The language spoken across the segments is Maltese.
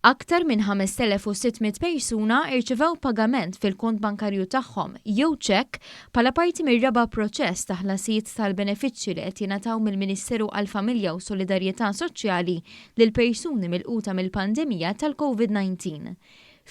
Aktar minn 5,600 persuna irċevew pagament fil-kont bankarju tagħhom jew ċekk bħala parti mir-raba' proċess ta' ħlasijiet tal-benefiċċji li qed jingħataw mill-Ministeru għall-Familja u Solidarjetà Soċjali lil persuni milquta mill-pandemija tal-COVID-19.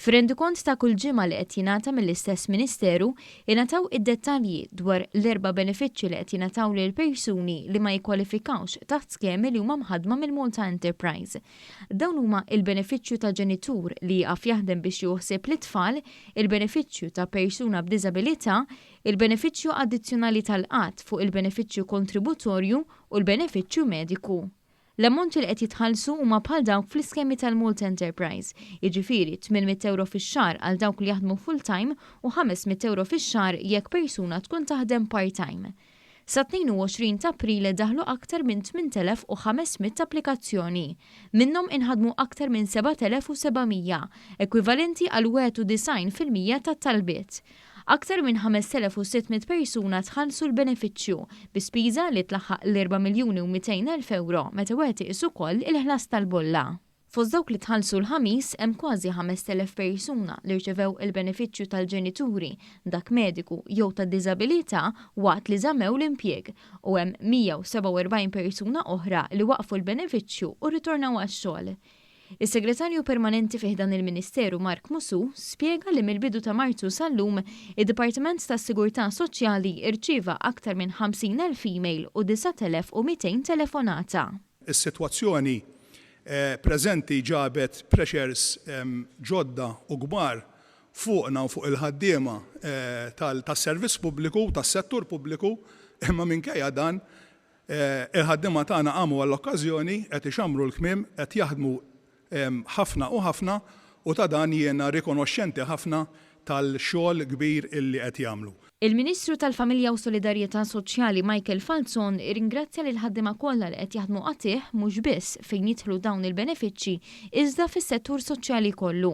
F'rendikont ta' kull ġimgħa li qed jingħata mill-istess Ministeru, ingħataw id-dettalji dwar l-erba' benefiċċji li qed jingħataw lil persuni li ma jikkwalifikawx taħt skemi li huma mħaddma mill-Malta Enterprise. Dawn huma il-benefiċċju ta' ġenitur li jieqaf jaħdem biex jieħu ħsieb lit-tfal, il-benefiċċju ta' persuna b'diżabilità, il-benefiċċju addizzjonali tal-qgħad fuq il-benefiċċju kontributorju u l-benefiċċju mediku. L-ammonti li qed jitħallsu huma bħal dawk fl-iskemi tal-Malta Enterprise, jiġifieri €800 fix-xahar għal dawk li jaħdmu full-time u €500 fix-xahar jekk persuna tkun taħdem part-time. Sa 22 ta' April daħlu aktar minn 8500 applikazzjoni. Minnhom inħadmu aktar minn 7700, ekwivalenti għal 91% tat-talbiet. Aktar minn 5600 persuna tħallsu l-benefiċċju bi spiża li tlaħħaq l-4 miljuni u 200 elf euro meta wieħed iqis ukoll il-ħlas tal-bolla. Fost dawk li tħallsu l-Ħamis hemm kważi 5000 persuna li rċevew il-benefiċċju tal-ġenituri, dak mediku jew tad-diżabilità waqt li żammew l-impjieg u hemm 147 persuna oħra li waqfu l-benefiċċju u rritornaw għax-xogħol. Is-Segretarju Permanenti fi ħdan il-Ministeru Mark Musù spjega li mill-bidu ta' Marzu sal-lum id-Dipartiment tas-Sigurtà Soċjali rċieva aktar minn 50,000 email u 9,200 telefonata. Is-sitwazzjoni preżenti ġabet pressures ġodda u kbar fuqna u fuq il-ħaddiema tas-servizz pubbliku, tas-settur pubbliku, imma minkejja dan il-ħaddiema tagħna qamu għall-okkażjoni, qed ixammru l-kmiem, qed jaħdmu ħafna u ħafna u ta' dan jiena rikonoxxenti ħafna tal-xogħol kbir illi qed jagħmlu. Il-Ministru tal-Familja u Solidarjetà Soċjali Michael Falzon irringrazzja lill-ħaddiema kollha li qed jaħdmu qatigħ mhux biss fejn jidħlu dawn il-benefiċċji iżda fis-settur soċjali kollu.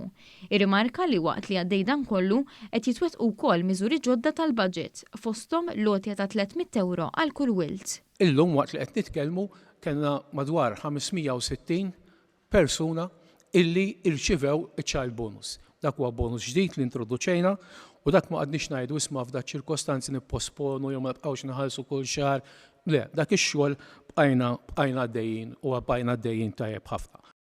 Irrimarka li waqt li għaddej dan kollu qed jitwettqu wkoll miżuri ġodda tal-budget, fosthom l-għotja ta' €300 għal kull wild. Illum waqt li qed nitkellmu kellna madwar 560 persuna illi irċivew iċ-child bonus. Dak huwa bonus ġdid li introduċejna u dak ma qgħadniex ngħidu isma' f'dak ċirkostanzi nipposponu jew ma nibqgħux nħallsu kull xahar. Le, dak ix-xogħol bqajna għaddejjin u bqajna għaddejjin tajjeb ħafna.